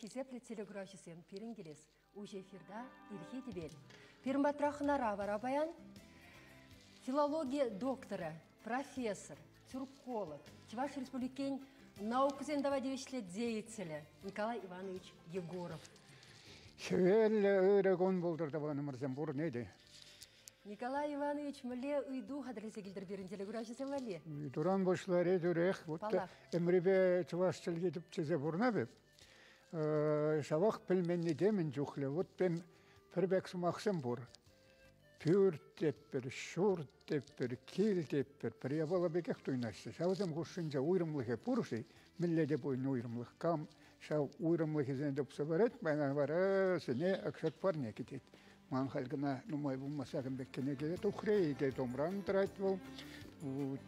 Хисеплӗ телекуравҫӑсем, пирӗн килес уҫӑ эфирта ирхи тӗпел. Пирӗн патра хӑнара вара паян филологи докторӗ, профессор, тюрколог, Чӑваш Республикин наукӑсен тава тивӗҫлӗ деятелӗ Николай Иванович Егоров. Хӗвеллӗ ырӑ кун пултӑр тӑванӑмӑрсем пурне те. Николай Иванович, мӗнле ыйту хатӗрлесе килтӗр пирӗн телекуравҫӑсем валли? Ыйтуран пуҫларӗ тӳрех. Вот ӗмрипе чӑваш чӗлхи тӗпчесе пурӑнап Ҫавах пӗлменни темӗн чухлӗ. Вот пен пӗр пек сӑмахсем пур. Пӳрт тетпӗр, ҫурт тетпӗр, кил тетпӗр. Пӗр япала пекех туйнаҫҫӗ. Ҫавсем хушшинче уйрӑмлӑхӗ пур-ши? Мӗнле те пулин уйрӑмлӑх. Кам ҫав уйрӑмлӑхӗсене тупса парать, мана вара сене акшак парне кӗтет. Ман халь кӑна нумай пулмасть ҫакӑн пек кӗнеке тухрӗ, икӗ томран тӑрать вӑл. Вот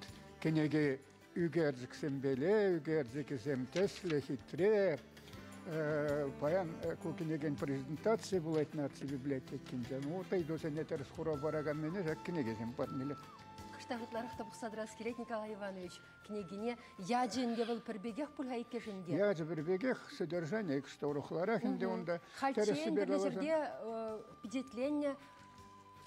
кӗнеке ӳкерчӗксемпеле, ӳкерчӗкӗсем тӗслӗ, хитре. Паян ку кӗнекен презентацийӗ пулать наци библиотекинче. Ну, вот ыйтусене тӗрӗс хурав параканнине ҫак кӗнекесем парнеле. Кӑштах ытларах та пӑхса тӑрас килет, Николай Иванович. Кӗнекине ячӗ ӗнтӗ вӑл пӗр пекех пуль-ха иккӗшӗн те. Ячӗ пӗр пекех, содержание кӑшт урӑхларах ӗнтӗ унта. Хальччен тӗрлӗ ҫӗрте пичетленнӗ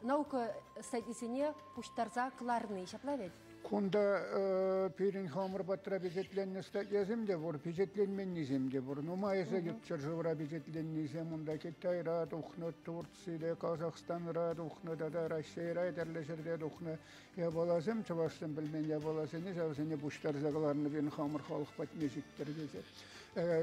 наука статйисене пуҫтарса кӑларни, ҫапла вӗт? Кунта пирӗн хамӑр патра пичетленнӗ статьясем те пур, пичетленменнисем те пур. Нумайӑшӗ ют ҫӗршывра пичетленнисем унта Китайра тухнӑ, Турцире, Казахстанра тухнӑ тата Раҫҫейре тӗрлӗ ҫӗрте тухнӑ япаласем, чӑвашсем пӗлмен япаласене ҫавсене пуҫтарса кӑларнӑ пирӗн хамӑр халӑх патне ҫиттӗр тесе.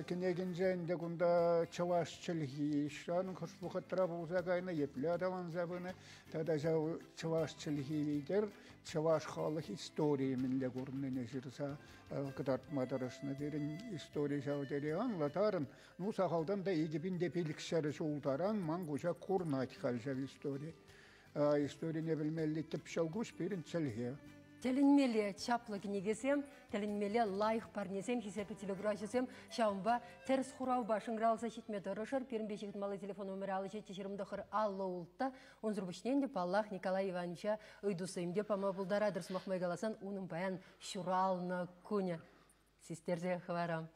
Кӗнекинче ӗнтӗ кунта чӑваш чӗлхи ҫан хӑш вӑхӑтра пулса кайнӑ, епле аталанса пынӑ тата ҫав чӑваш чӗлхи витӗр чӑваш халӑх историйӗ мӗнле курӑннине ҫырса кӑтартма тӑрӑшнӑ. Пирӗн истори ҫав тери анлӑ, тарӑн. Ну, сахалтан та 2500 ҫул таран ман куҫа курнать халь ҫав истори. Историне пӗлмелли тӗп ҫӑлкуҫ пирӗн чӗлхе. Тӗлӗнмелле чаплӑ кӗнекесем, тӗлӗнмелле лайӑх парнесем, хисеплӗ телекуравҫӑсем. Ҫавӑнпа тӗрӗс хуравпа шӑнкӑравласа ҫитме тӑрӑшӑр. Пирӗнпе ҫыхӑнмалли телефон номерӗ 57 29 56. Унсӑр пуҫне ӗнтӗ, паллах, Николай Ивановича ыйтусем те пама пултаратӑр. Сӑмах май каласан, унӑн паян ҫуралнӑ кунӗ. Систерсе хӑварам.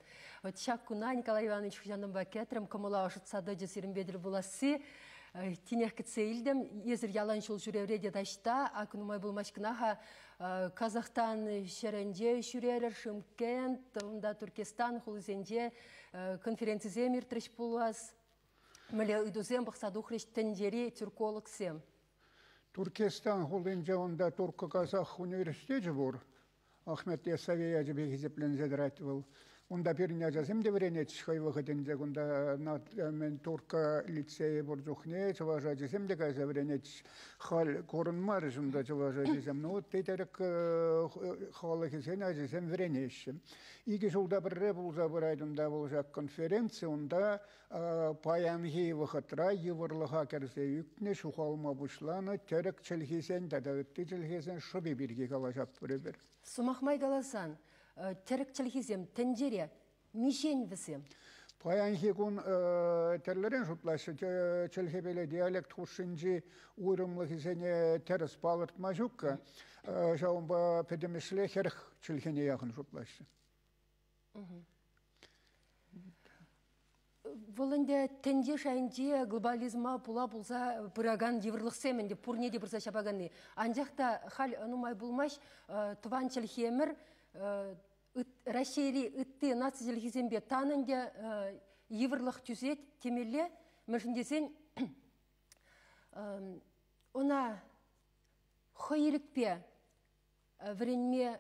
Вот ҫак куна Николай Иванович хӑҫантанпа кӗтрӗм, кӑмӑла ӑшӑтса тӑчӗ сирӗнпе тӗл пуласси. Тинех кӗтсе илтӗм. Эсир ялан ҫул ҫӳревре те таҫта, ак нумай пулмасть кӑна-ха Казахстан ҫӗрӗнче ҫӳрерӗр, Шымкент, унта Туркестан хулисенче конференцисем иртрӗҫ пулас. Мӗнле ыйтусем пӑхса тухрӗҫ тӗнчери тюркологсем? Туркестан хулинче унта турккӑ-казах университечӗ пур. Ахмет Ясави ячӗпе хисепленсе тӑрать вӑл. Унта пирӗн ачасем те вӗренетчӗҫ хӑй вӑхӑтӗнче. Кунта мӗн турккӑ лицейӗ пур чухне чӑваш ачисем те кайса вӗренетчӗҫ. Халь курӑнмарӗҫ унта чӑваш ачисем. Ну, ытти тӗрӗк халӑхӗсен ачисем вӗренеҫҫӗ. Икӗ ҫулта пӗрре пулса пырать унта вӑл ҫак конференци. Унта паянхи вӑхӑтра йывӑрлӑха кӗрсе ӳкнӗ, ҫухалма пуҫланӑ тӗрӗк чӗлхисен тата ытти чӗлхесен шӑпи пирки калаҫатпӑр эпир. Сӑмах май каласан, тӗрӗк чӗлхисем тӗнчере миҫен вӗсем? Паянхи кун тӗрлӗрен шутлаҫҫӗ. Чӗлхепеле диалект хушшинчи уйрӑмлӑхӗсене тӗрӗс палӑртма ҫук-ха. Ҫавӑнпа пӗтӗмӗшле 40 чӗлхене яхӑн шутлаҫҫӗ. Вӑл ӗнтӗ тӗнче шайӗнче глобализма пула пулса пыракан йывӑрлӑхсем ӗнтӗ пурне те пырса ҫапаканни. Анчах та халь нумай пулмасть тӑван чӗлхемӗр Раҫҫейри ытти наци чӗлхисемпе тан ӗнтӗ йывӑрлӑх тӳсет темелле. Мӗншӗн тесен ӑна хӑй ирӗкпе вӗренме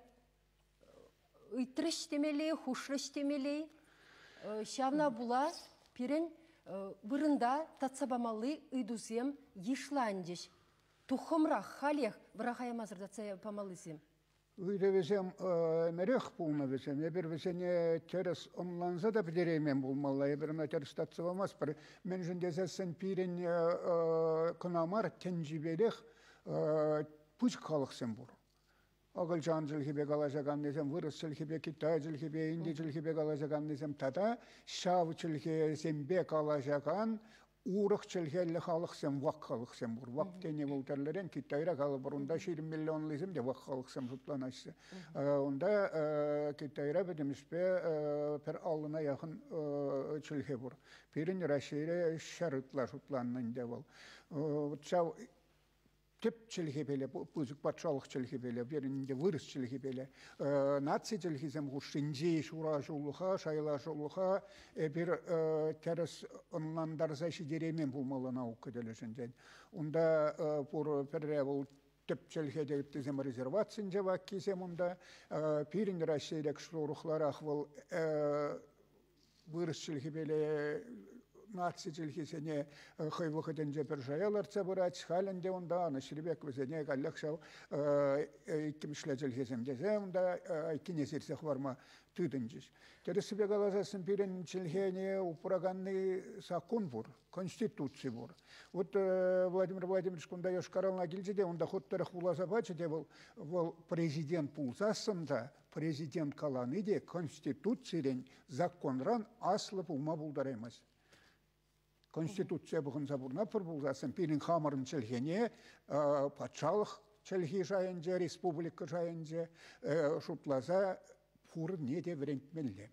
ыйтрӗҫ темелле, хушрӗҫ темелле. Ҫавна пула пирӗн вырӑнта татса памалли ыйтусем йышланчӗҫ. Туххӑмрах, халех вӑраха ямасӑр татса памаллисем. Ыйтӑвӗсем ӗмӗрех пулнӑ вӗсем. Эпир вӗсене тӗрӗс ӑнланса та пӗтереймен пулмалла. Эпир ӑна тӗрӗс татса памастпӑр. Мӗншӗн тесессӗн пирӗн кӑна мар, тӗнчипелех пысӑк халӑхсем пур. Акӑлчан чӗлхипе калаҫаканнисем, вырӑс чӗлхипе, китай чӗлхипе, инди чӗлхипе калаҫаканнисем тата ҫав чӗлхесемпе калаҫакан Урӑх чӗлхеллӗ халӑхсем, вак халӑхсем пур. Вак тени вӑл тӗрлӗрен. Китайра калӑпӑр, унта 20 миллионлисем те вак халӑхсем шутланаҫҫӗ. Унта Китайра пӗтӗмӗшпе пӗр аллӑна яхӑн чӗлхе пур. Пирӗн Раҫҫейре 100 ытла шутланнӑ ӗнтӗ вӑл. Ҫав тӗп чӗлхепеле, пысӑк патшалӑх чӗлхипеле, пирӗн ӗнтӗ вырӑс чӗлхипеле, наци чӗлхисем хушшинчи ҫураҫулӑха, шайлашулӑха эпир тӗрӗс ӑнлантарса ҫитереймен пулмалла наука тӗлӗшӗнчен. Унта пур пӗрре вӑл тӗп чӗлхе те ыттисем резервацинче ваккисем унта. Пирӗн Раҫҫейре урӑхларах вӑл вырӑс чӗлхипеле наци чӗлхисене хӑй вӑхӑтӗнче пӗр шая лартса пырать. Халь ӗнтӗ унта Анӑҫри пек вӗсене каллех ҫав иккӗмӗшле чӗлхесем тесе унта айккине сирсе хӑварма тытӑнчӗҫ. Тӗрӗссипе каласассӑн пирӗн чӗлхене упраканни саккун пур, конституци пур. Вот Владимир Владимирович кунта Йошкар-Олана килчӗ те унта хут тӑрӑх вуласа пачӗ те вӑл, вӑл президент пулсассӑн та Президент калани те Конституцирен, законран аслӑ пулма пултараймасть. Конституцие пӑхӑнса пурӑнатпӑр пулсассӑн пирӗн хамӑрӑн чӗлхене патшалӑх чӗлхи шайӗнче, республика шайӗнче шутласа пурне те вӗрентмелле.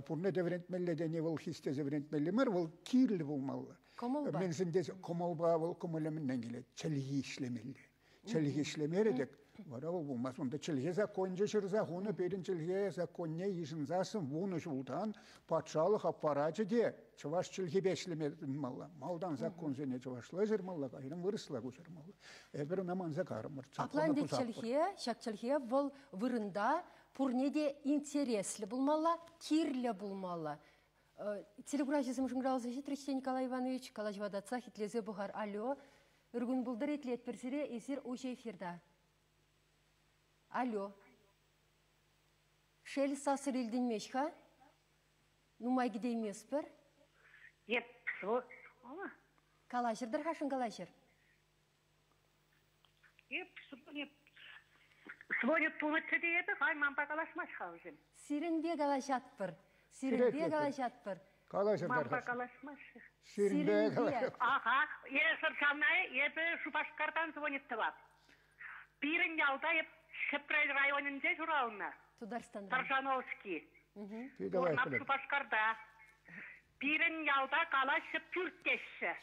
Пурне те вӗрентмелле тени вӑл хистесе вӗрентмелле мар, вӑл кирлӗ пулмалла. Кӑмӑлпа. Мӗншӗн тесен кӑмӑлпа вӑл кӑмӑлӗ мӗнтен килет? Чӗлхи ӗҫлемелле. Чӗлхе ӗҫлемерӗ тӗк, вара вӑл пулмасть. Унта чӗлхе законӗнче ҫырса хунӑ пирӗн чӗлхе законне йышӑнсассӑн 10 ҫултан патшалӑх аппарачӗ те чӑваш чӗлхипе ӗҫлеме тытӑнмалла. Малтан законсене чӑвашла ҫырмалла, кайран вырӑсла куҫармалла. Эпир ӑна манса карӑмӑр. Апла ӗнтӗ чӗлхе, ҫак чӗлхе вӑл вырӑнта пурне те интереслӗ пулмалла, кирлӗ пулмалла. Телекураҫӑсем шӑнкӑравласа ҫитрӗҫ те, Николай Иванович, калаҫӑва татсах итлесе пӑхар. Алло, ыркун пултӑр итлетпӗр сире, эсир уҫӑ эфирта. Алло. Шел, сасӑр илтӗнмест-ха. Нумай кӗтейместпӗр. Еп, Калаҫӑр-тӑр-ха, шӑнкалаҫӑр. Эп звонит пулнӑччӗ те эпӗ, хай манпа калаҫмасть-ха вӗсем. Сирӗнпе калаҫатпӑр. Сирӗнпе калаҫатпӑр. Калаҫӑр Манпа калаҫмаҫҫӗ. Сирӗнпе. Аха, эсӗр ҫавна эпӗ Шупашкартан звонит тӑвап. Пирӗн ялта эп Ҫӗпрел районӗнче ҫуралнӑ. Тутарстанра. Торжановский. Пурӑнап Шупашкарта. Пирӗн ялта калаҫҫӗ пӳрт теҫҫӗ.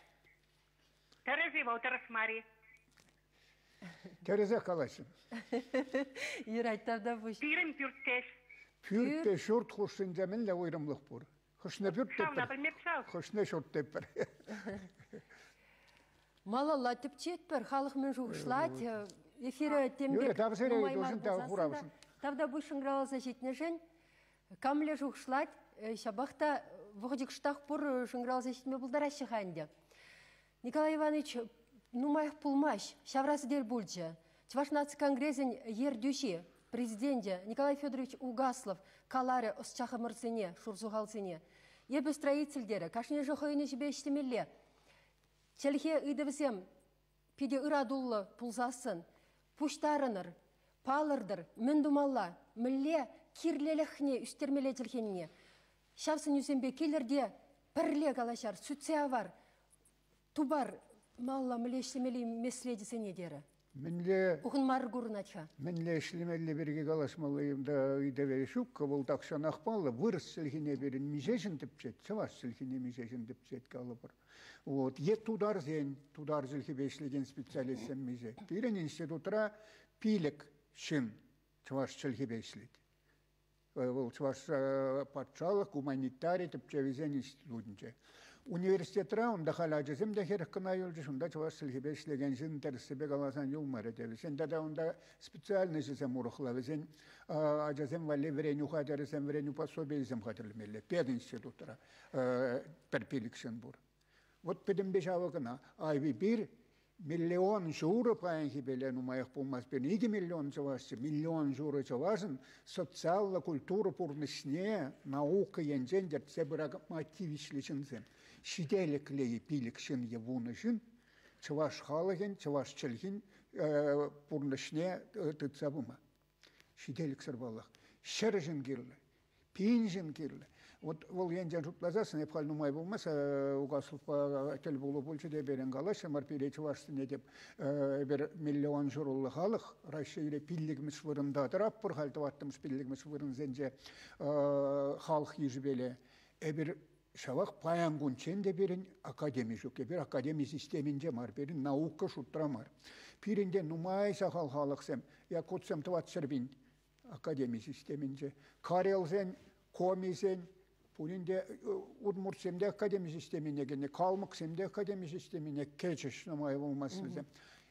Тӗрӗс-и вӑл, тӗрӗс мар-и? Тӗрӗсех калаҫҫӗ. Юрать, тавтапуҫ. Пирӗн пӳрттеш. Пӳртпе ҫурт хушшинче мӗнле уйрӑмлӑх пур? Хӑшне пӳрт Ҫавна пӗлмеп ҫав. Хӑшне ҫурт тетпӗр. Малалла тӗпчетпӗр. Халӑх мӗн шухӑшлать? Эфира тем пек нумай мар пулсассӑн та тавтапуҫ шӑнкӑравласа ҫитнӗшӗн. Камле шухӑшлать, ҫапах та вӑхӑчӗ кӑштах пур шӑнкӑравласа ҫитме пултараҫҫӗ-ха ӗнтӗ. Николай Иванович, нумаях пулмасть ҫавра сӗтел пулчӗ. Чӑваш наци конгресӗн ертӳҫи, президенчӗ Николай Федорович Угаслов каларӗ ӑсчахӑмӑрсене, шурсухалсене. Эпӗ строитель терӗ, кашнийӗшӗ хӑйӗн ӗҫӗпе ӗҫлемелле. Чӗлхе ыйтӑвӗсем питӗ ыратуллӑ пулсассӑн пуҫтарӑнӑр, палӑртӑр, мӗн тумалла, мӗнле кирлӗлӗхне ӳстермелле чӗлхенне. Ҫав сӗнӳсемпе килӗр те пӗрле калаҫар, сӳтсе авар, тупар малалла мӗнле ӗҫлемелли меслечӗсене терӗ. Мӗнле Ухӑн мар курӑнать-ха. Мӗнле ӗҫлемелли пирки калаҫмалли унта ыйтӑвӗ ҫук. Вӑл тахҫанах паллӑ. Вырӑс чӗлхине пирӗн миҫе ҫын тӗпчет, чӑваш чӗлхине миҫе ҫын тӗпчет калӑпӑр. Вот. Е тутарсен, тутар чӗлхипе ӗҫлекен специалистсем миҫе. Пирӗн институтра 5 ҫын чӑваш чӗлхипе ӗҫлет. Вӑл Чӑваш патшалӑх гуманитари тӗпчевӗсен институтӗнче. Университетра унта халь ачасем те хӗрӗх кӑна юлчӗҫ, унта чӑваш чӗлхипе ӗҫлекен ҫын тӗрӗссипе каласан юлмарӗ те. Вӗсен тата унта специальноҫӗсем урӑхла. Вӗсен ачасем валли вӗренӳ хатӗрӗсем, вӗренӳ пособийӗсем хатӗрлемелле. Пединститутра пӗр 5 ҫын пур. Вот пӗтӗмпе ҫавӑ кӑна. Айви пир миллион ҫурӑ паянхипеле нумаях пулмасть пирӗн 2 миллион чӑвашчӗ. Миллион ҫурӑ чӑвашӑн социаллӑ культура пурнӑҫне наука енчен тӗртсе пыракан тивӗҫлӗ ҫынсем. Ҫителӗклӗ 5 ҫын е 10 ҫын чӑваш халӑхӗн, чӑваш чӗлхин пурнӑҫне тытса пыма. Ҫителӗксӗр паллах. 100 ҫын кирлӗ, 1000 ҫын кирлӗ. Вот вӑл енчен шутласассӑн эп халь нумай пулмасть Угасловпа тӗл пулу пулчӗ те пирӗн калаҫрӑмӑр пире чӑвашсене те эпир миллион ҫурӑллӑ халӑх Раҫҫейре пиллӗкмӗш вырӑнта тӑратпӑр халь тӑваттӑмӗш пиллӗкмӗш вырӑнсенче халӑх йышӗпеле. Эпир ҫавах паян кунччен те пирӗн академи ҫук. Эпир академи системинче мар, пирӗн наука шутра мар. Пирӗнте нумай сахал халӑхсем, якутсем 400 000 академи системинче, карелсен, комисен, пурин те удмуртсем те академи системине кӗнӗ, калмӑксем те академи системине кӗчӗҫ нумай пулмасть вӗсем.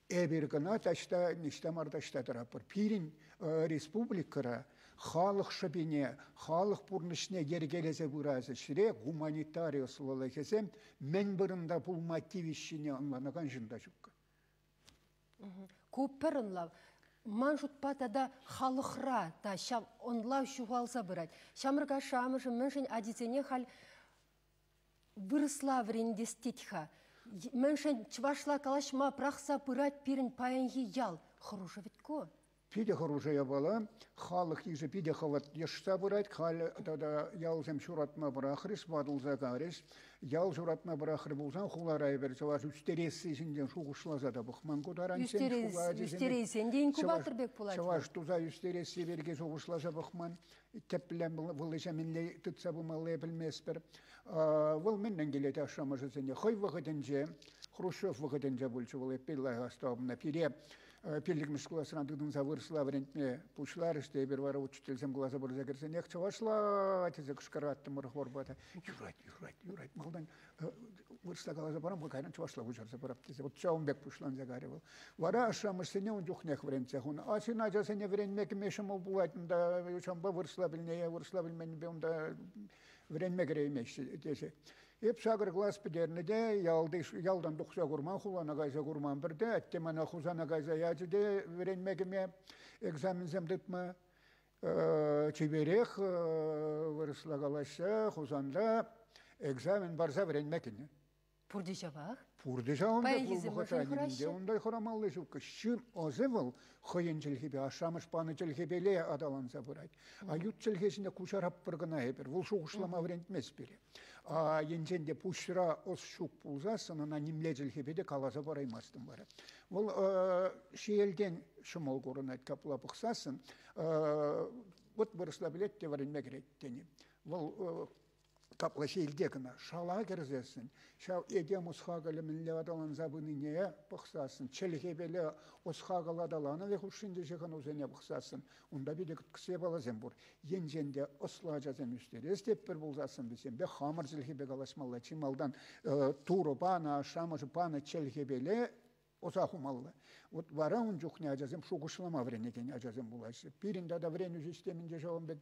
Эпир кӑна таҫта, ниҫта мар таҫта тӑратпӑр. Пирӗн республикӑра халӑх шӑпине, халӑх пурнӑҫне йӗркелесе пырас ӗҫре гуманитари ӑслӑлӑхӗсем мӗн вырӑнта пулма тивӗҫҫине ӑнланакан ҫын та ҫук. Ку пӗр ӑнлав. Ман шутпа тата халӑхра та ҫав ӑнлав ҫухалса пырать. Ҫамрӑк ашшӗ-амӑшӗ мӗншӗн ачисене халь вырӑсла вӗрентес тет-ха? Мӗншӗн чӑвашла калаҫма пӑрахса пырать пирӗн паянхи ял? Хӑрушӑ вӗт ку. Питӗ хӑрушӑ япала. Халӑх йышӗ питӗ хӑвӑрт йӑшса пырать. Халь тата ялсем ҫуратма пӑрахрӗҫ, ватӑлса карӗҫ. Ял ҫуратма пӑрахрӗ пулсан хулара эпир чӑваш ӳстересси ҫинчен шухӑшласа та пӑхман ку таранччен. Ӳстерейсен те инкубатор пек пулать. Чӑваш туса ӳстересси пирки шухӑшласа пӑхман. Тӗплӗ вӑл ӗҫе мӗнле тытса пымалли пӗлместпӗр. Вӑл мӗнлен килет ашшӗ-амӑшӗсене? Хӑй вӑхӑтӗнче, Хрущев вӑхӑтӗнче пулчӗ вӑл, эппин лайӑх астӑвӑмна. Пире пиллӗкмӗш класран тытӑнса вырӑсла вӗрентме пуҫларӗҫ те эпир вара учительсем класа пырса кӗрсенех чӑвашла тесе кӑшкӑраттӑмӑр хорпа та. Юрать, юрать, юрать. Малтан вырӑсла каласа парам, кайран чӑвашла куҫарса парап тесе. Вот ҫавӑн пек пуҫланса карӗ вӑл. Вара ашшӗ-амӑшсене ун чухнех вӗрентсе хунӑ. Арҫын ачасене вӗренме кӗме ҫӑмӑл пулать унта, ҫавӑнпа вырӑсла пӗлне, вырӑсла пӗлменнипе унта вӗренме кӗреймеҫҫӗ тесе. Эп сакӑр класс пӗтернӗ те ялти, ялтан тухса курман, хулана кайса курман пӗрте. Атте мана Хусана кайса ячӗ те вӗренме кӗме, экзаменсем тытма. Чиперех вырӑсла калаҫса Хусанта экзамен парса вӗренме кӗнӗ. Пурте ҫавах? Пурте ҫавӑн пек вӑл вӑхӑтра нимӗнте унта хӑрамалли ҫук. Ҫын ӑсӗ вӑл хӑйӗн чӗлхипе, ашшӗ-амӑш панӑ чӗлхепеле аталанса пырать. А ют чӗлхе ҫине куҫараппӑр кӑна эпир. Вӑл шухӑшлама вӗрентмест пире. А енчен те пуҫра ӑс ҫук пулсассӑн ӑна нимле чӗлхепе те каласа параймастӑн вара. Вӑл ҫиелтен ҫӑмӑл курӑнать капла пӑхсассӑн. Вот вырӑсла пӗлет те вӗренме кӗрет тени. Вӑл капла ҫиелте кӑна шала кӗрсессӗн, ҫав этем ӑс-хакӑлӗ мӗнле аталанса пынине пӑхсассӑн, чӗлхепеле ӑс-хакӑл аталанӑвӗ хушшинчи ҫыхӑнусене пӑхсассӑн, унта питӗ кӗткӗс япаласем пур. Енчен те ӑслӑ ачасем ӳстерес тетпӗр пулсассӑн, вӗсемпе хамӑр чӗлхепе калаҫмалла. Чи малтан Турӑ панӑ, ашшӗ-амӑшӗ панӑ чӗлхепеле ӑса хумалла. Вот вара ун чухне ачасем шухӑшлама вӗренекен ачасем пулаҫҫӗ. Пирӗн тата вӗренӳ системинче ҫавӑн пек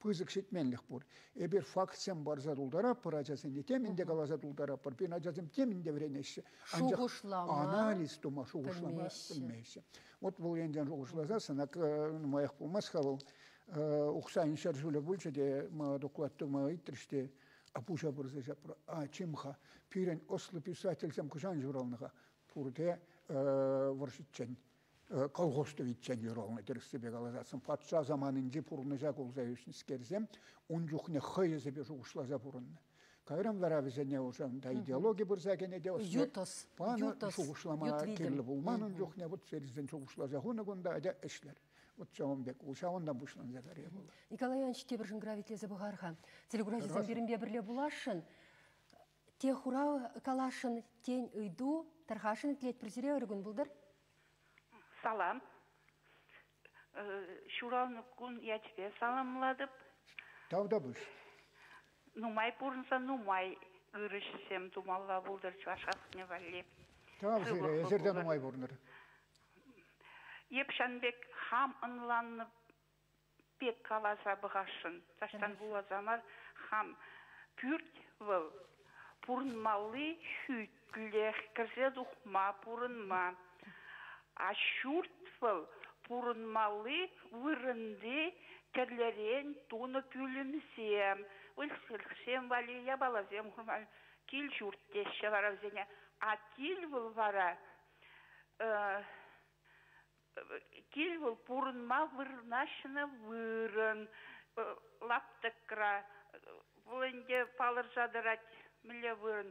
пысӑк ҫитменлӗх пур. Эпир фактсем парса тултаратпӑр ачасене, темӗн те каласа тултаратпӑр. Пирӗн ачасем темӗн те вӗренеҫҫӗ. Анчах шухӑшлама анализ тума, шухӑшлама пӗлмеҫҫӗ. Вот вӑл енчен шухӑшласассӑн, нумаях пулмасть-ха вӑл, Ухсайӑн ҫӗр ҫулӗ пулчӗ те, доклад тума ыйтрӗҫ те, а пуҫа пырса ҫапрӗ. А чим-ха, пирӗн ӑслӑ писательсем хӑҫан ҫуралнӑ-ха? Пурте вӑрҫӑччен, колхоз тӑвиччен юралнӑ тӗрӗссипе каласассӑн. Патша саманинчи пурнӑҫа кулса ӳснӗскерсем ун чухне хӑйӗсемпе шухӑшласа пурӑннӑ. Кайран вара вӗсене уже унта идеологи пырса кӗнӗ те ютӑс, панӑ шухӑшлама кирлӗ пулман ун чухне. Вот серисен шухӑшласа хунӑ кунта, атя ӗҫлер. Вот ҫавӑн пек, ҫавӑнтан пуҫланса карьера пулать. Николай Иванович, тепӗр шӑнкӑрав итлесе пӑхар-ха. Телекуравҫӑсем пирӗнпе пӗрле пуласшӑн. Те хурав каласшӑн, тен ыйту тӑрхашӑн итлетпӗр сире ырӑ кун пултӑр. Салам. Ҫуралнӑ кун ячӗпе саламлатӑп. Тавтапуҫ. Нумай пурӑнса нумай ырӑ ӗҫсем тумалла пултӑр чӑваш халӑхне валли. Тав сире, эсир те нумай пурӑнӑр. Эп ҫавӑн пек хам ӑнланнӑ пек каласа пӑхасшӑн. Таҫтан вуласа мар, хам пӳрт вӑл пурӑнмалли хӳтлӗх, кӗрсе тухма, пурӑнма. А ҫурт вӑл пурӑнмалли вырӑнти тӗрлӗрен тунӑ пӳлӗмсем, выльӑхсем валли япаласем хурма кил-ҫурт теҫҫӗ вара вӗсене. А кил вӑл вара Кил вӑл пурӑнма вырнаҫнӑ вырӑн. Лаптӑкра. Вӑл ӗнтӗ палӑрса тӑрать мӗнле вырӑн.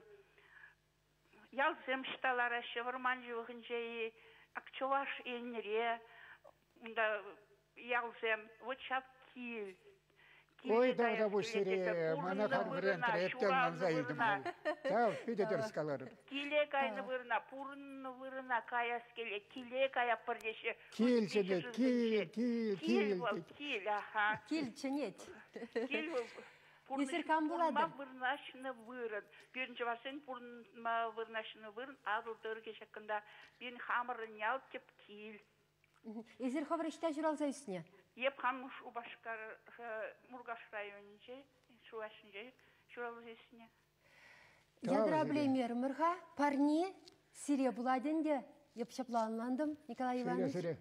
Ялсем ӑҫта лараҫҫӗ, вӑрман ҫывӑхӗнче-и, ак Чӑваш Енре унта ялсем. Вот ҫав кил. Ой, тавтапуҫ сире, мана хам вӗрентрӗ, эп те ӑнланса илтӗм. Тав, питӗ тӗрӗс каларӑр. Киле кайнӑ вырӑна, пурӑннӑ вырӑна каяс килет, киле каяппӑр теҫҫӗ. Кил чӗнет, кил, кил, кил. Вӑл, кил, аха. Кил чӗнет. Кил вӑл. Эсир кам пулатӑр? Пурӑнма вырнаҫнӑ вырӑн. Пирӗн чӑвашсен пурӑнма вырнаҫнӑ вырӑн Атӑл тӑрӑхӗ ҫакӑнта. Пирӗн хамӑрӑн ял тӗп кил. Эсир хӑвӑр ӑҫта ҫуралса ӳснӗ? Эп хам Шупашкар, Муркаш районӗнче, Чувашинче ҫуралса ӳснӗ. Ядра пӗлеймерӗмӗр-ха. Парни сире пулать ӗнтӗ. Эп ҫапла ӑнлантӑм, Николай Иванович. Сире,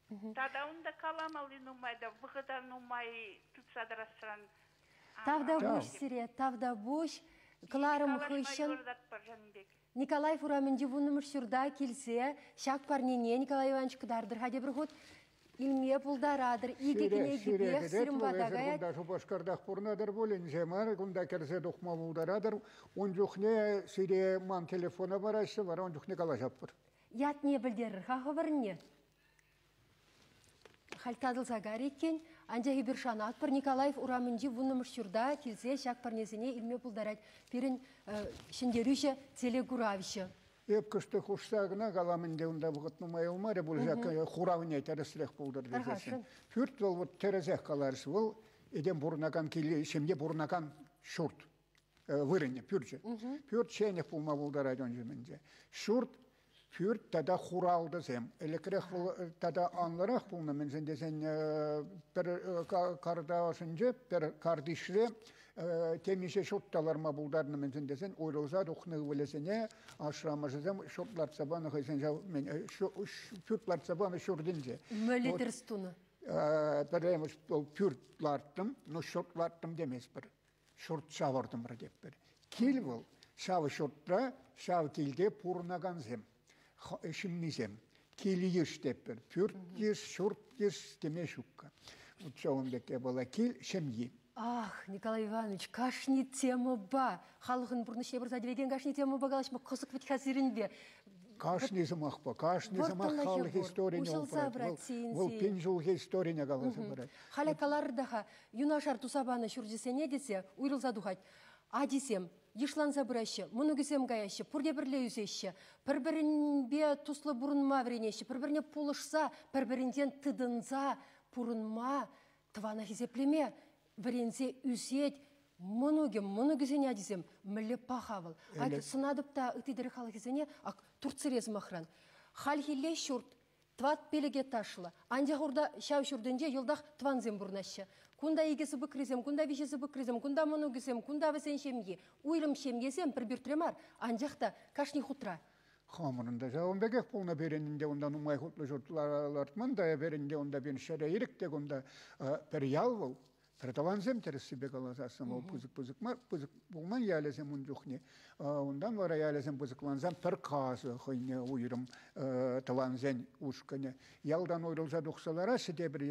сире. Тата унта каламалли нумай та, вӑхӑта нумай тытса тӑрасран. Тавтапуҫ сире, тавтапуҫ. Кӑларӑм хыҫҫӑн Николаев урамӗнчи вуннӑмӗш ҫурта килсе ҫак парнене Николай Иванович кӑтартӑр-ха тепӗр хут. Илме пултаратӑр. Икӗ кӗнекипех сирӗн пата каять. Кунта Шупашкартах пурӑнатӑр пуль, инҫе мар, кунта кӗрсе тухма пултаратӑр. Ун чухне сире ман телефона параҫҫӗ, вара ун чухне калаҫатпӑр. Ятне пӗлтерӗр-ха хӑвӑрне. Халь татӑлса карӗ иккен, анчах эпир шанатпӑр, Николаев урамӗнчи вуннӑмӗш ҫурта килсе ҫак парнесене илме пултарать пирӗн ҫӗнтерӳҫӗ телекуравҫӑ. Эп кӑштах хушса кӑна калам ӗнтӗ, унта вӑхӑт нумай юлмарӗ пуль ҫак хуравне тӗрӗсрех пултӑр тесессӗн. Пӳрт вӑл вот тӗрӗсех каларӗҫ, вӑл этем пурӑнакан киле, ҫемье пурӑнакан ҫурт вырӑнӗ, пӳрчӗ. Пӳрт ҫенӗх пулма пултарать ун ҫумӗнче. Ҫурт пӳрт тата хуралтӑсем. Ӗлӗкрех вӑл тата анлӑрах пулнӑ, мӗншӗн тесен пӗр карта ӑшӗнче, пӗр картишре темиҫе ҫурт та ларма пултарнӑ, мӗншӗн тесен уйрӑлса тухнӑ ывӑлӗсене ашшӗ-амӑшӗсем ҫурт лартса панӑ хӑйсен ҫав пӳрт лартса панӑ ҫуртӗнче. Мӗнле тӗрӗс тунӑ? Пӗрремӗш пӳрт ларттӑм, но ҫурт ларттӑм теместпӗр. Ҫурт ҫавӑртӑмӑр тетпӗр. Кил вӑл ҫав ҫуртра, ҫав килте пурӑнакансем, ҫыннисем. Кил-йыш тетпӗр. Пӳрт-йыш, ҫурт-йыш теме ҫукка. Вот ҫавӑн пек япала. Кил ҫемйи. Ах, Николай Иванович, кашни темӑпа, халӑхӑн пурнӑҫне пырса тивекен кашни темӑпа калаҫма кӑсӑк вӗт-ха сирӗнпе. Кашни сӑмахпа, кашни сӑмах халӑх историне упрать. Вӑл пин ҫулхи историне каласа парать. Халӗ каларӑр та-ха, юнашар туса панӑ ҫурчӗсене тесе уйрӑлса тухать. Ачисем йышланса пыраҫҫӗ, мӑнукӗсем каяҫҫӗ, пурте пӗрле ӳсеҫҫӗ, пӗр-пӗринпе туслӑ пурӑнма вӗренеҫҫӗ, пӗр-пӗрне пулӑшса, пӗр-пӗринчен тытӑнса пурӑнма, тӑвана хисеплеме вӗренсе ӳсет. Мӑнукӗ, мӑнукӗсен ачисем мӗнле паха вӑл. Ак сӑнатӑп та ытти тӗрӗк халӑхӗсене, ак Турцире сӑмахран. Хальхилле ҫурт Тӑват пилӗк этажлӑ. Анчах урта ҫав ҫуртӗнче йӑлтах тӑвансем пурӑнаҫҫӗ. Кунта икӗ сыпӑкрисем, кунта виҫӗ сыпӑкрисем, кунта мӑнукӗсем, кунта вӗсен ҫемйи. Уйрӑм ҫемьесем пӗр пӳртре мар, анчах та кашни хутра. Хамӑрӑн та ҫавӑн пекех пулнӑ пирӗн ӗнтӗ унта нумай хутлӑ ҫурт лартман та эпир ӗнтӗ унта пирӗн ҫӗре ирӗк те кунта пӗр ял вӑл. Пӗр тӑвансем тӗрӗссипе каласассӑн вӑл пысӑк-пысӑк мар, пысӑк пулман ялӗсем ун чухне. Унтан вара ялӗсем пысӑклансан пӗр касӑ хӑйне уйрӑм тӑвансен ушкӑнӗ. Ялтан уйрӑлса тухса лараҫҫӗ тепӗр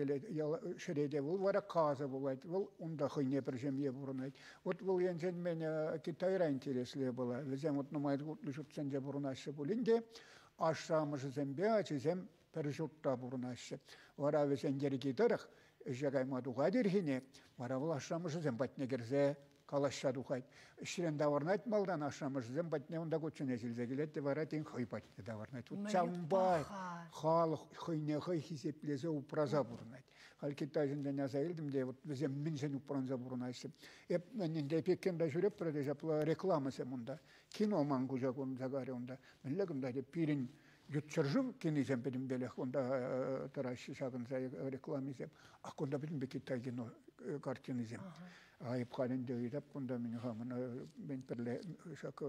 ҫӗре те вӑл вара касӑ пулать. Вӑл унта хӑйне пӗр ҫемье пурӑнать. Вот вӑл енчен мен Китайра интереслӗ была. Вӗсем вот нумай хутлӑ ҫуртсенче пурӑнаҫҫӗ пулин те ашшӗ-амӑшӗсемпе ачисем пӗр ҫуртра пурӑнаҫҫӗ. Вара вӗсен йӗрки тӑрӑх ӗҫе кайма тухать ирхине, вара вӑл ашшӗ-амӑшӗсем патне кӗрсе калаҫса тухать. Ӗҫрен таврӑнать малтан ашшӗ-амӑшӗсем патне унта кучченеҫ илсе килет те вара тин хӑй патне таврӑнать. Вот ҫавӑнпа халӑх хӑйне хӑй хисеплесе упраса пурӑнать. Халь китайсенчен аса илтӗм те, вот вӗсем мӗншӗн упранса пурӑнаҫҫӗ. Эп ӗнтӗ Пекинта ҫӳреп те ҫапла рекламӑсем унта. Кино ман куҫа курӑнса карӗ унта. Мӗнле кунта те пирӗн ют ҫӗршыв кинисем пӗтӗмпелех унта тӑраҫҫӗ ҫакӑнса рекламисем. А кунта пӗтӗмпе Китай кино картинисем. Айӑп халь ӗнтӗ ыйтап кунта мӗн хамӑн мӗн пӗрле ҫак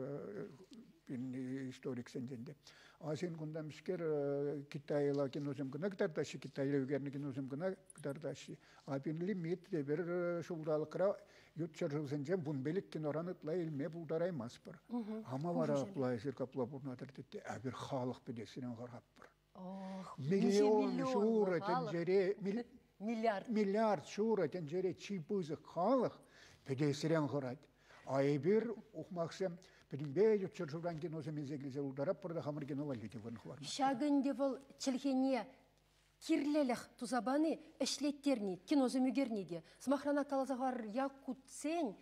историксенчен те. А сен кунта мӗскер Китайла киносем кӑна кӑтартаҫҫӗ, Китайра ӳкернӗ киносем кӑна кӑтартаҫҫӗ. А пин лимит тепӗр ҫулталӑкра ют ҫӗршывсенчен 15 киноран ытла илме пултараймастпӑр. Ама вара апла эсир капла пурӑнатӑр тет эпир халӑх пӗтессинен хӑрхатпӑр. Миллион ҫурӑ тӗнчере миллиард миллиард ҫурӑ тӗнчере чи пысӑк халӑх. Пӗтесрен хӑрать. А эпир, ухмахсем, пӗтӗмпе ют ҫӗршывран киносем илсе килсе ултаратпӑр та хамӑр кино валли те вырӑн хӑвармастпӑр. Ҫакӑ ӗнтӗ вӑл чӗлхене кирлӗлӗх туса пани, ӗҫлеттерни, киносем ӳкерни те. Сӑмахран каласа хӑварӑр, якутсен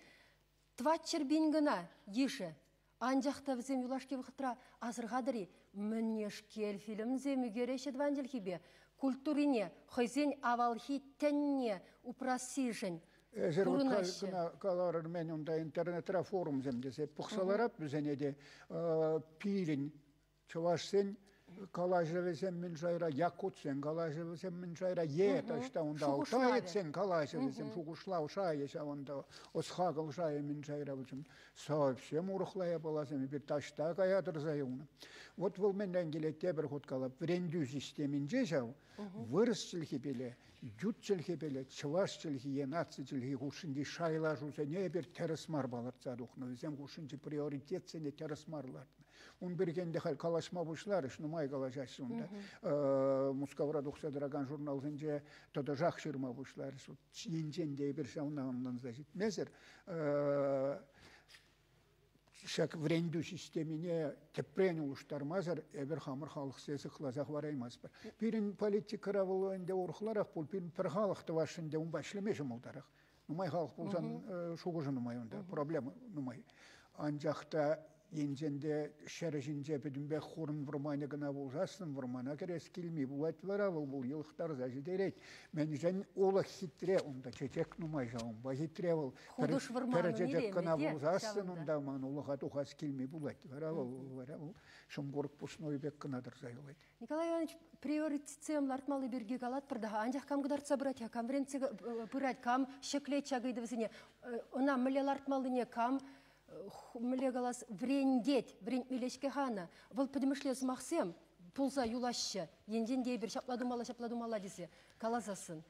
400 пин кӑна йышӗ. Анчах та вӗсем юлашки вӑхӑтра асӑрхатӑр-и, мӗнешкел фильмсем ӳкереҫҫӗ тӑван чӗлхипе, культурине, хӑйсен авалхи тӗнне упрассишӗн Эсир пурӑнаҫҫӗ. Кӑна каларӑр мен унта интернетра форумсем тесе пӑхса ларап вӗсене те пирӗн чӑвашсен калаҫӑвӗсем мӗн шайра, якутсен калаҫӑвӗсем мӗн шайра, е таҫта унта алтаецсен калаҫӑвӗсем, шухӑшлав шайӗ ҫавӑнта, ӑс-хакӑл шайӗ мӗн шайра вӗсем. Совсем урӑхла япаласем, эпир таҫта кая тӑрса юлнӑ. Вот вӑл мӗнрен килет тепӗр хут калап, вӗрентӳ системинче ҫав вырӑс чӗлхипеле, ют чӗлхепеле, чӑваш чӗлхи е наци чӗлхи хушшинчи шайлашусене эпир тӗрӗс мар палӑртса тухнӑ, вӗсем хушшинчи приоритетсене тӗрӗс мар лартнӑ. Ун пирки ӗнтӗ халь калаҫма пуҫларӗҫ, нумай калаҫаҫҫӗ унта. Мускавра тухса тӑракан журналсенче тӑтӑшах ҫырма пуҫларӗҫ. Енчен те эпир ҫавна ӑнланса ҫитмесӗр ҫак вӗрентӳ системине тӗпрен улӑштармасӑр эпир хамӑр халӑхсене сыхласа хӑвараймастпӑр. Пирӗн политикӑра вӑл ӗнтӗ урӑхларах пуль, пирӗн пӗр халӑх тӑвасшӑн ӗнтӗ унпа ӗҫлеме ҫӑмӑлтарах. Нумай халӑх пулсан шухӑшӗ нумай унта, проблема нумай. Анчах та енчен те ҫӗр ҫинче пӗтӗмпех хурӑн вӑрманӗ кӑна пулсассӑн вӑрмана кӗрес килми пулать вара, вӑл вӑл йӑлӑхтарса ҫитерет. Мӗншӗн улӑх хитре, унта чечек нумай ҫавӑнпа хитре вӑл. Хутӑш вӑрманӑн Пӗр чечек кӑна илемӗ те пулсассӑн ҫавӑнта. Унта ман улӑха тухас килми пулать. Вара вӑл, вара вӑл ҫумкурӑк пусной пек кӑна тӑрса юлать. Николай Иванович, приоритетсем лартмалли пирки калатпӑр та, анчах кам кӑтартса пырать-ха, кам вӗрентсе пырать, кам ҫӗклет ҫак ыйтӑвӗсене, ӑна мӗнле лартмаллине, кам мӗнле калас, вӗрентет, вӗрентмелле-ҫке-ха ӑна. Вӑл пӗтӗмӗшле сӑмахсем пулса юлаҫҫӗ. Енчен те эпир ҫапла тумалла, ҫапла тумалла тесе каласассӑн.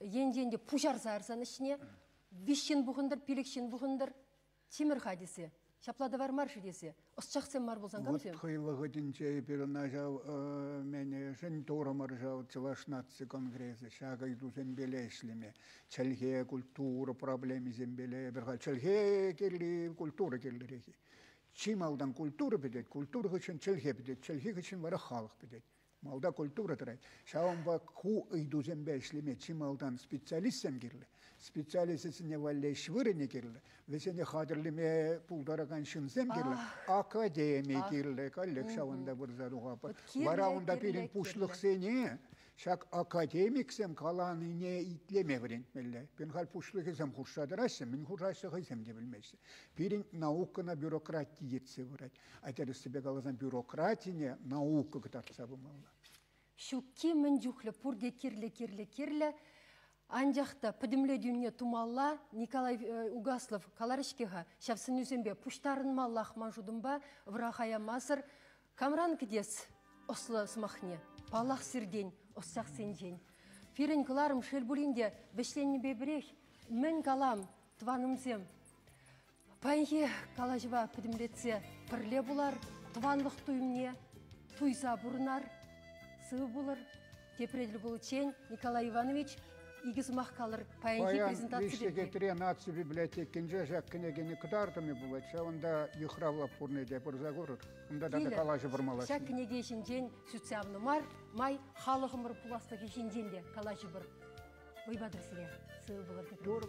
Енчен те пуҫарса ярсан ӗҫне, 3 ҫын пухӑнтӑр, 5 ҫын пухӑнтӑр, тимӗр-ха тесе, ҫапла тӑвар мар-ши тесе, ӑсчахсем мар пулсан камсем? Вот хӑй вӑхӑтӗнче эпир ӑна ҫав мӗншӗн турӑмӑр ҫав Чӑваш наци конгресӗ, ҫак ыйтусемпеле ӗҫлеме. Чӗлхе, культура проблемисемпеле эпир халь чӗлхе кирли, культура кирлӗрех-и. Чи малтан культура пӗтет, культура хыҫҫӑн чӗлхе пӗтет, чӗлхе хыҫҫӑн вара халӑх пӗтет. Малта культура тӑрать. Ҫавӑнпа ку ыйтусемпе ӗҫлеме чи малтан специалистсем кирлӗ. Специалистсене валли ӗҫ вырӑнӗ кирлӗ. Вӗсене хатӗрлеме пултаракан ҫынсем кирлӗ. Академи кирлӗ. Каллех ҫавӑнта пырса тухатпӑр. Вара унта пирӗн пуҫлӑхсене ҫак академиксем каланине итлеме вӗрентмелле. Пирӗн халь пуҫлӑхӗсем хушса тӑраҫҫӗ, мӗн хушаҫҫӗ хӑйсем те пӗлмеҫҫӗ. Пирӗн наукӑна бюрократи ертсе пырать. А тӗрӗссипе каласан бюрократине наука кӑтартса пымалла. Ҫукки мӗн чухлӗ пурте кирлӗ, кирлӗ, кирлӗ. Анчах та пӗтӗмлетӳне тумалла Николай Угаслов каларӗ-ҫке-ха, ҫав сӗнӳсемпе пуҫтарӑнмаллах ман шутӑмпа вӑраха ямасӑр. Камран кӗтес ӑслӑ сӑмахне? Паллах сиртен, ӑсчахсенчен. Пирӗн кӑларӑм шел пулин те вӗҫленнипе пӗрех. Мӗн калам, тӑванӑмсем? Паянхи калаҫӑва пӗтӗмлетсе пӗрле пулар, тӑванлӑх туйӑмне туйса пурӑнар, сывӑ пулӑр. Тепре тӗл пуличчен, Николай Иванович, икӗ сӑмах калӑр паянхи Паян презентаци виҫ пирки. сехетре наци библиотекинче ҫак кӗнекене кӑтартӑм-и пулать, ҫавӑнта йыхравлап пурне те пырса курӑр. Унта тата Килӗр. калаҫу пырмалла. Ҫак кӗнеке ҫинчен сӳтсе явнӑ мар, май халӑхӑмӑр пуласлӑхӗ ҫинчен те калаҫӑпӑр. Вӑй патӑр сире. Сывӑ пулӑр. Тур.